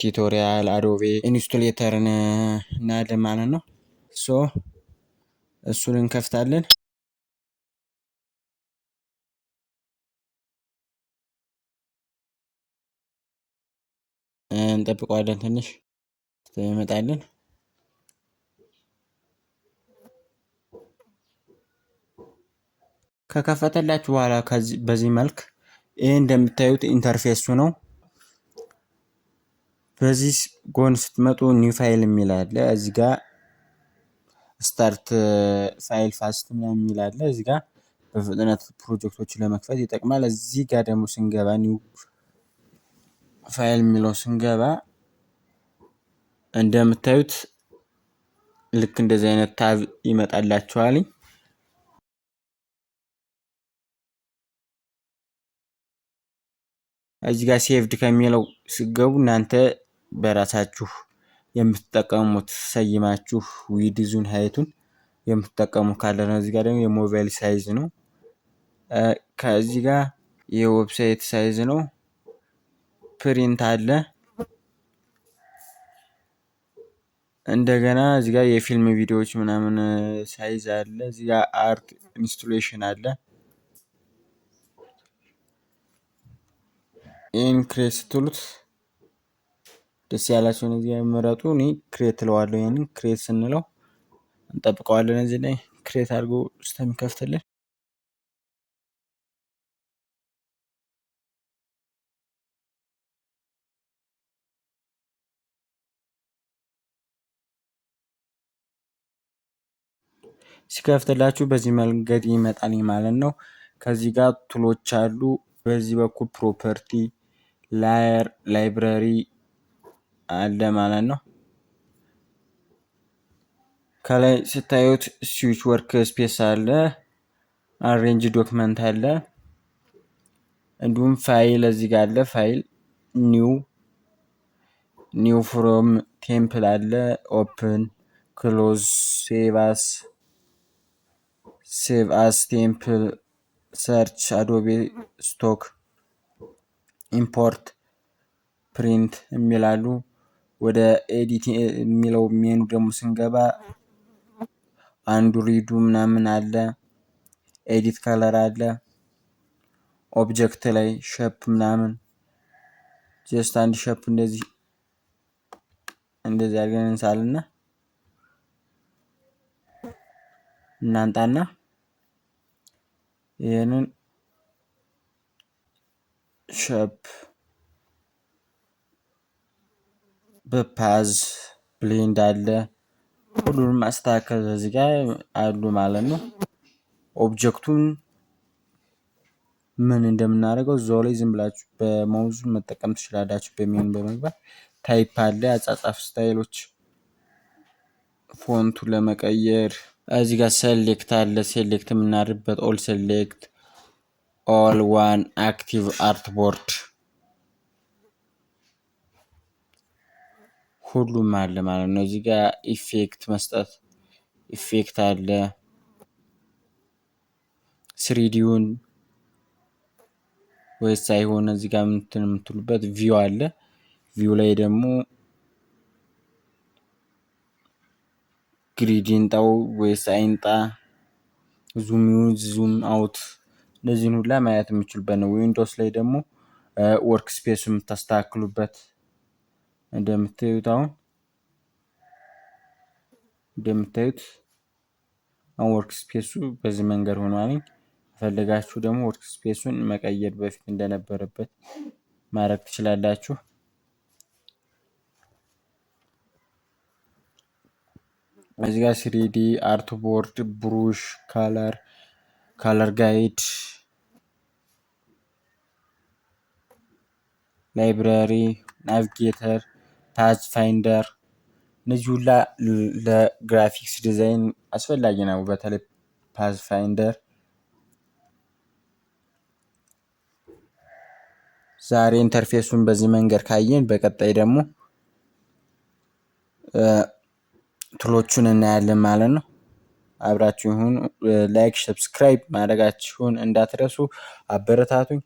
Tutorial Adobe Illustrator ን እናያለን ማለት ነው። So እሱን እንከፍታለን። እንጠብቀዋለን ትንሽ ይመጣልን። ከከፈተላችሁ በኋላ በዚህ መልክ ይህ እንደምታዩት interface ኡ ነው። በዚህ ጎን ስትመጡ new file የሚል አለ። እዚህ ጋር start file fast ምናምን የሚል አለ። እዚህ ጋር በፍጥነት ፕሮጀክቶችን ለመክፈት ይጠቅማል። እዚህ ጋር ደግሞ ስንገባ new file የሚለው ስንገባ እንደምታዩት ልክ እንደዚህ አይነት tab ይመጣላችኋል። እዚህ ጋር saved ከሚለው ስገቡ እናንተ በራሳችሁ የምትጠቀሙት ሰይማችሁ width ኡን height ኡን የምትጠቀሙ ካለ ነው። እዚህ ጋር ደግሞ የሞባይል size ነው። ከዚህ ጋር የ website size ነው። Print አለ። እንደገና እዚህ ጋር የፊልም ቪዲዮዎች ምናምን size አለ። እዚህ ጋር art installation አለ። ይህን create ስትሉት ደስ ያላቸውን እዚህ ጋር ምረጡ። እኔ create እለዋለሁ። ይህንን create ስንለው እንጠብቀዋለን። እዚህ ላይ create አድርጎ እስከሚከፍትልን ሲከፍትላችሁ በዚህ መንገድ ይመጣል ማለት ነው። ከዚህ ጋር tool ኦች አሉ። በዚህ በኩል property፣ layer፣ library አለ ማለት ነው። ከላይ ስታዩት switch workspace አለ፣ arrange document አለ፣ እንዲሁም ፋይል እዚህ ጋር አለ። File new፣ new from template አለ፣ open፣ close፣ save as፣ save as template፣ search፣ Adobe stock፣ import፣ print የሚላሉ። ወደ edit የሚለው ሜኑ ደግሞ ስንገባ undo redo ምናምን አለ፣ edit color አለ፣ object ላይ shape ምናምን just አንድ shape እንደዚህ እንደዚህ አድርገን እንሳልና እናንጣና ይህንን shape በ path blend አለ። ሁሉንም ማስተካከል እዚህ ጋር አሉ ማለት ነው። Object ኡን ምን እንደምናደርገው እዛው ላይ ዝም ብላችሁ በ mouse ኡ መጠቀም ትችላላችሁ። በሜኑ በመግባት type አለ፣ አጻጻፍ style ኦች፣ font ኡ ለመቀየር እዚህ ጋር select አለ። Select የምናደርግበት all select፣ all one፣ active artboard ሁሉም አለ ማለት ነው። እዚህ ጋር effect መስጠት effect አለ። 3D ውን ወይስ አይሆን እዚህ ጋር እንትን የምትሉበት view አለ። View ላይ ደግሞ grid ይንጣው ወይስ አይንጣ፣ zoom ይሁን zoom out፣ እነዚህን ሁላ ማየት የምችሉበት ነው። Windows ላይ ደግሞ workspace ኡ የምታስተካክሉበት እንደምታዩት አሁን እንደምታዩት አሁን workspace ኡ በዚህ መንገድ ሆኗል። ከፈለጋችሁ ደግሞ workspace ኡን መቀየር በፊት እንደነበረበት ማድረግ ትችላላችሁ። እዚህ ጋር 3D artboard፣ brush፣ color፣ color guide፣ library፣ navigator፣ path finder እነዚህ ሁላ ለ graphics design አስፈላጊ ነው። በተለይ path finder። ዛሬ interface ኡን በዚህ መንገድ ካየን በቀጣይ ደግሞ tool ኦቹን እናያለን ማለት ነው። አብራችሁ ይሁኑ። Like፣ subscribe ማድረጋችሁን እንዳትረሱ። አበረታቱኝ።